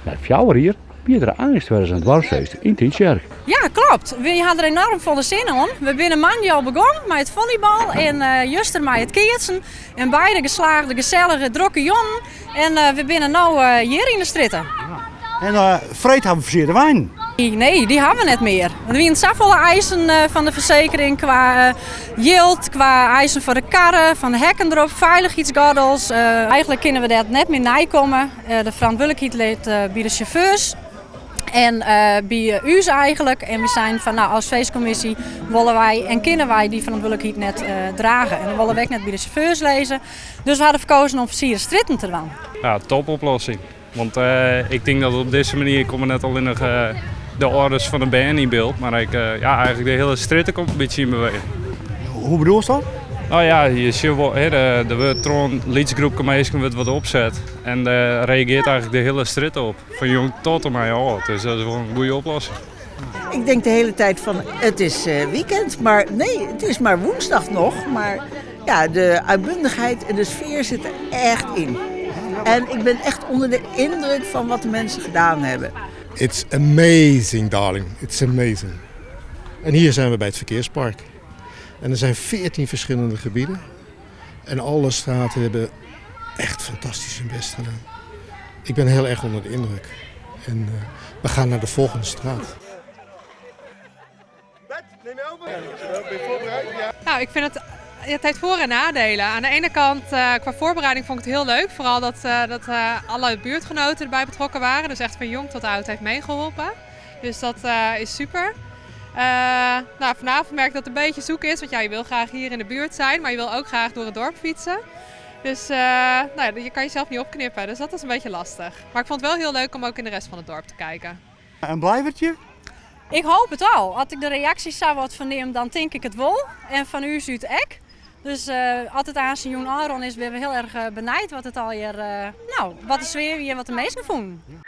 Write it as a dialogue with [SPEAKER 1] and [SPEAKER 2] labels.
[SPEAKER 1] Nei fjouwer jier wie der einst wer ris in doarpsfeest yn Tytsjerk.
[SPEAKER 2] Ja, klopt. Wy ha der enoarm folle sin oan. We binne moandei al begûn mei it follybal en juster mei it keatsen. En beide geslaagde, gesellige, drokke jûnen. En we binne no hjir yn de strjitte.
[SPEAKER 3] En freed ha we fersierde weinen.
[SPEAKER 2] Nee, dy ha we net mear. Der wienen safolle eisen fan de fersekering kwa jild, kwa eisen foar de karre, fan de hekken derop, feilichheidsgordels. Eigenlik kinne we dêr net mear nei komme. De ferantwurdlikheid leit by de sjauffeurs en by ús eigenlik. En wy seinen fan nou as feestkommisje wolle wy en kinne wy dy ferantwurdlikheid net drage. En dan wolle we ek net by de sjauffeurs lizze. Dus we ha derfoar kozen om fersierde strjitten te dwaan.
[SPEAKER 4] Ja, topoplossing. Want ik tink dat op dizze manier komme net allinnich de âlders fan de bern yn byld, mar ek ja, eigenlik de hiele strjitte komt in bytsje yn beweging.
[SPEAKER 3] Hoe bedoelst dat?
[SPEAKER 4] No ja, je sjogge wol, hè, der wurdt troch in lyts groepke minsken wurdt wat opset en dêr reageart eigenlik de hiele strjitte op, fan jong tot en mei âld. Dus dat is wol in goede oplossing.
[SPEAKER 5] Ik denk de hele tijd van het is weekend, maar nee, het is maar woensdag nog. Maar ja, de uitbundigheid en de sfeer zit er echt in. En ik ben echt onder de indruk van wat de mensen gedaan hebben.
[SPEAKER 6] It's amazing, darling. It's amazing. En hier zijn we bij het verkeerspark. En er zijn 14 verschillende gebieden. En alle straten hebben echt fantastisch hun best gedaan. Ik ben heel erg onder de indruk. En we gaan naar de volgende straat.
[SPEAKER 7] Nou, ik vind het, het heeft voor- en nadelen. Aan de ene kant, qua voorbereiding vond ik het heel leuk. Vooral dat alle buurtgenoten erbij betrokken waren. Dus echt van jong tot oud heeft meegeholpen. Dus dat is super. Nou, vanavond merk ik dat het een beetje zoeken is. Want ja, je wil graag hier in de buurt zijn, maar je wil ook graag door het dorp fietsen. Dus nou, je kan jezelf niet opknippen, dus dat is een beetje lastig. Maar ik vond het wel heel leuk om ook in de rest van het dorp te kijken.
[SPEAKER 3] Een blijvertje?
[SPEAKER 2] Ik hoop it al. As ik de reaksjes sa wat fernim, dan tink ik it wol. En fan ús út ek. Dus as it aanst jûn ôfrûn is, binne we hiel erch benijd wat it allegear, no, wat de sfear wie en wat de minsken fûnen.